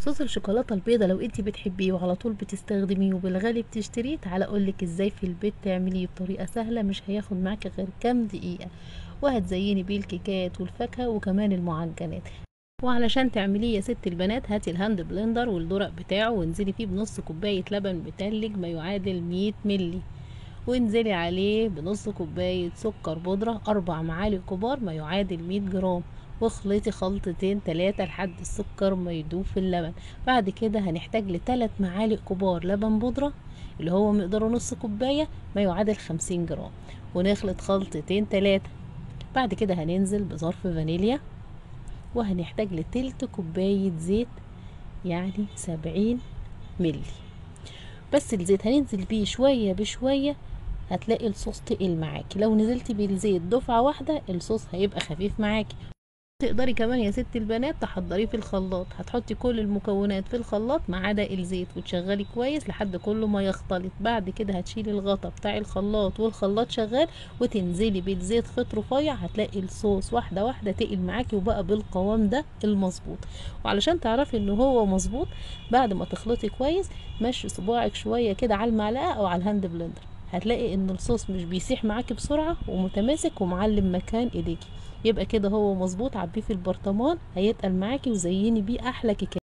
صوص الشوكولاتة البيضة لو انتي بتحبيه وعلى طول بتستخدميه وبالغالي بتشتريه، تعالى اقولك ازاي في البيت تعمليه بطريقة سهلة مش هياخد معاكي غير كام دقيقة، وهتزيني بيه الكيكات والفاكهه وكمان المعجنات. وعلشان تعمليه يا ست البنات هاتي ال hand blender والدرق بتاعه وانزلي فيه بنص كوباية لبن متلج ما يعادل 100 ملي، وانزلي عليه بنص كوباية سكر بودره 4 معالق كبار ما يعادل 100 جرام، واخلطي خلطتين 3 لحد السكر ما يدوب في اللبن. بعد كده هنحتاج ل3 معالق كبار لبن بودرة اللي هو مقداره نص كوباية ما يعادل 50 جرام، ونخلط خلطتين 3. بعد كده هننزل بظرف فانيليا، وهنحتاج لتلت كوباية زيت يعني 70 ملي، بس الزيت هننزل بيه شوية بشوية هتلاقي الصوص تقل معاكي. لو نزلتي بالزيت دفعة واحدة الصوص هيبقى خفيف معاكي. تقدري كمان يا ست البنات تحضريه في الخلاط، هتحطي كل المكونات في الخلاط ما عدا الزيت وتشغلي كويس لحد كله ما يختلط. بعد كده هتشيلي الغطا بتاع الخلاط والخلاط شغال وتنزلي بالزيت خيط رفيع، هتلاقي الصوص واحدة واحدة تقل معاكي وبقى بالقوام ده المظبوط. وعلشان تعرفي ان هو مظبوط بعد ما تخلطي كويس مشي صباعك شوية كده على المعلقة او على ال hand blender، هتلاقي ان الصوص مش بيسيح معاكي بسرعة ومتماسك ومعلم مكان ايديكي، يبقى كده هو مظبوط. عبيه في البرطمان هيتقل معاكي وزيني بيه احلى كيكات.